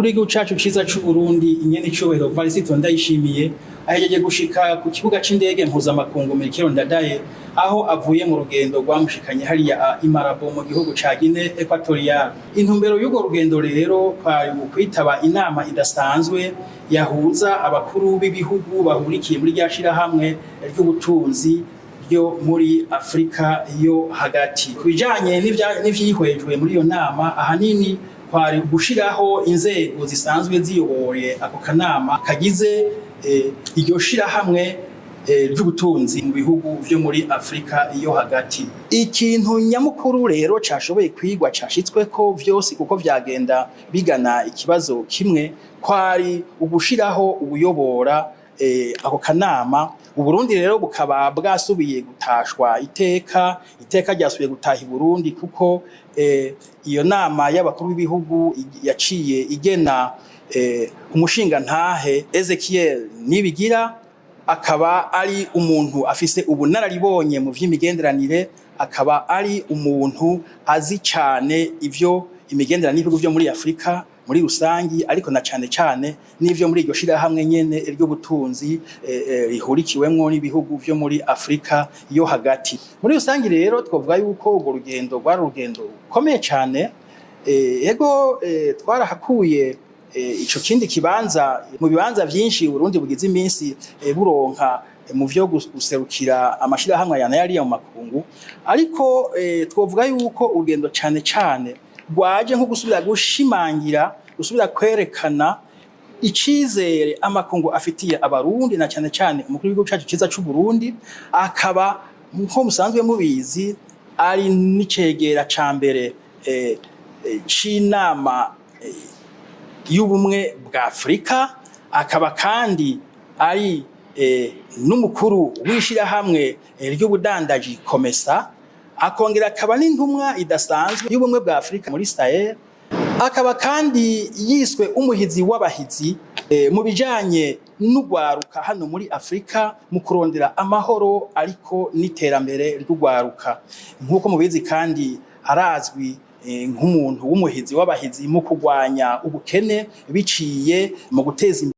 Umukuru w'igihugu cacu ciza c'Uburundi, inyene icubahiro Varisito Ndayishimiye, ahejeje gushika ku kibuga c'indege mpuzamakungu Melchior Ndadaye, aho avuye mu rugendo rwamushikanye hariya i Malabo mu gihugu ca Guinée Equatoriale. Intumbero y'urwo rugendo rero kwari ukwitaba inama idasanzwe yahuza abakuru b'ibihugu bahurikiye muri rya shirahamwe ry'ubutunzi ryo muri Afrika yo hagati. Ku bijanye n'ivyihwejwe muri iyo nama, ahanini kwari gushiraho inzego zisanzwe ziyoboye ako kanama kagize iryo shirahamwe ry'ubutunzi mu bihugu vyo muri Afrika yo hagati. Ikintu nyamukuru rero cashoboye kwigwa, cashitsweko vyose kuko vyagenda bigana ikibazo kimwe, kwari ugushiraho ubuyobora ako kanama. Uburundi rero bukaba bwasubiye gutashwa iteka, iteka ryasubiye gutaha i Burundi, kuko iyo nama y'abakuru b'ibihugu yaciye igena umushingantahe Ezekiel Nibigira, akaba ari umuntu afise ubunararibonye mu vy'imigenderanire, akaba ari umuntu azi cane ivyo imigenderanire y'ibihugu vyo muri Afrika muri rusangi, ariko na cane cane n'ivyo muri iryo shirahamwe nyene ry'ubutunzi rihurikiwemwo n'ibihugu vyo muri Afrika yo hagati. Muri rusangi rero twovuga yuko urwo rugendo rwari urugendo rukomeye cane. Ego, twarahakuye ico kindi kibanza mu bibanza vyinshi Uburundi bugize iminsi buronka mu vyo guserukira amashirahamwe aya n'ayariya mu makungu, ariko twovuga yuko urugendo cane cane rwaje nko gusubira gushimangira, gusubira kwerekana icizere amakungu afitiye Abarundi, na cane cane umukuru w'igihugu cacu ciza c'Uburundi, akaba, nko musanzwe mubizi, ari n'icegera ca mbere c'inama y'ubumwe bwa Afurika, akaba kandi ari n'umukuru w'ishirahamwe ry'ubudandaji COMESA, akongera akaba n'intumwa idasanzwe y'ubumwe bwa Afurika muri Sahel, akaba kandi yiswe umuhizi w'abahizi mu bijanye n'ugwaruka hano muri Afurika, mu kurondera amahoro ariko n'iterambere ry'ugwaruka. Nk'uko mubizi kandi, arazwi nk'umuntu w'umuhizi w'abahizi mu kurwanya ubukene biciye mu guteza imbere